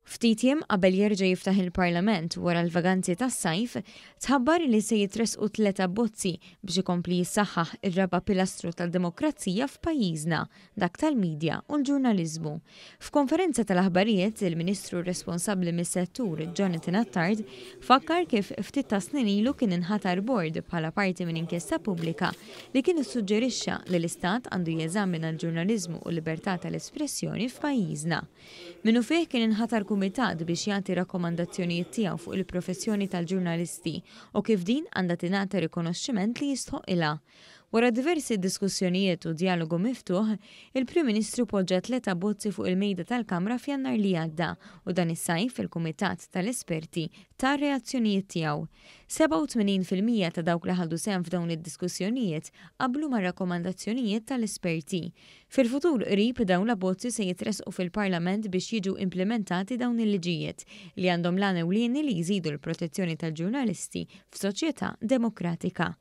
Ftit jiem qabel jerġa' jiftaħ il-Parlament wara l-vaganzi tas-sajf, tħabbar li se jitressqu tleta abbozzi biex ikompli jissaħħaħ ir-raba' pilastru tad-demokrazija f'pajjiżna, dak tal-midja u l-ġurnaliżmu. F'konferenza tal-aħbarijiet, il-Ministru responsabbli mis-settur, Jonathan Attard, fakkar kif ftit ta' snin ilu kien inħatar bord bħala parti minn inkjesta pubblika li kien issuġġerixxa li l-Istat għandu jeżamina l-ġurnaliżmu u l-libertà tal-espressjoni f'pajjiżna. Minnufih kien inħatar kumitat biex jagħti rakkomandazzjonijiet tiegħu fuq il-professjoni tal-ġurnalisti u kif din għandha tingħata rikonoxximent li jistħoqqilha. Wara diversi diskussjonijiet u djalogu miftuħ, il-Prim Ministru poġġa tlett abbozzi fuq il-mejda tal-Kamra f'Jannar li għadda u dan is-sajf il-kumitat tal-esperti ta r-reazzjonijiet tiegħu. 87% ta' dawk li ħadu sehem f'dawn id-diskussjonijiet qablu mar-rakkomandazzjonijiet tal-esperti. Fil-futur qrib dawn l-abbozzi se jitressqu fil-Parlament biex jiġu implimentati dawn il-liġijiet, li għandhom l-għan ewlieni li jżidu l-protezzjoni tal-ġurnalisti f'soċjetà demokratika.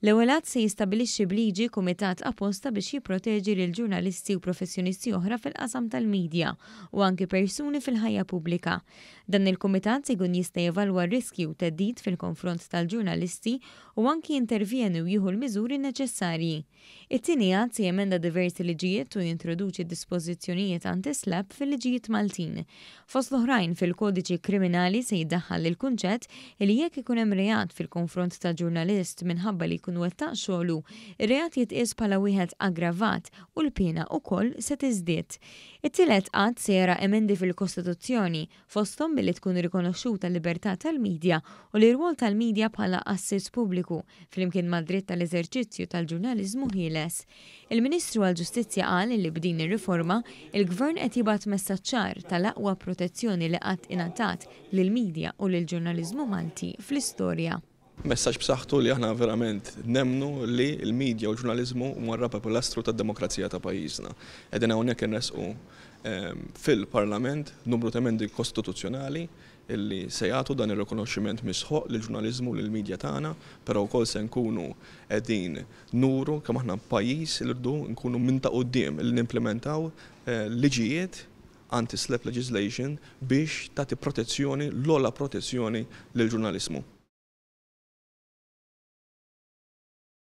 L-ewwel att se jistabbilixxi b'liġi kumitat apposta biex jipproteġi lil ġurnalisti u professjonisti oħra fil-qasam tal-midja u anki persuni fil-ħajja pubblika. Dan il-kumitat se jkun jista' jevalwa r-riskji u theddid fil-konfront tal-ġurnalisti u anki jintervjeni u jieħu l-miżuri neċessarji. It-tieni att se jemenda diversi liġijiet u jintroduċi dispożizzjonijiet anti-SLAPP fil-liġijiet Maltin. Fost l-oħrajn, fil-Kodiċi Kriminali se jiddaħħal il-kunċett li jekk ikun hemm reat fil-konfront ta' ġurnalist minħabba li jkun wettaq xogħlu, ir-reat jitqies bħala wieħed aggravat u l-piena wkoll se tiżdied. It-tielet att se jara emendi fil-Kostituzzjoni, fosthom billi tkun rikonoxxuta l-libertà tal-midja u l-irwol tal-midja bħala għassies pubbliku, flimkien mad-dritt tal-eżerċizzju tal-ġurnaliżmu ħieles. Il-Ministru għall-Ġustizzja qal li b'din ir-riforma, il-Gvern qed jibgħat messaġġ ċar tal-aqwa protezzjoni li qatt ingħatat lill-midja u lill-ġurnaliżmu Malti fl-istorja. Messaġġ b'saħħtu li aħna verament nemmnu li l-media u l-ġurnaliżmu huma r-raba' pilastru tad-demokrazija ta' pajjiżna. Qegħdin hawnhekk inressqu fil-Parlament numru ta' emendi kostituzzjonali li se jagħtu dan ir-rikonoxximent misħoq lill-ġurnaliżmu u lill-media tagħna, però wkoll se nkunu qegħdin nuru kemm aħna pajjiż li rridu nkunu minn ta' quddiem li nimplementaw liġijiet anti-SLAPP legislation biex tagħti protezzjoni, l-ogħla protezzjoni lill-ġurnaliżmu.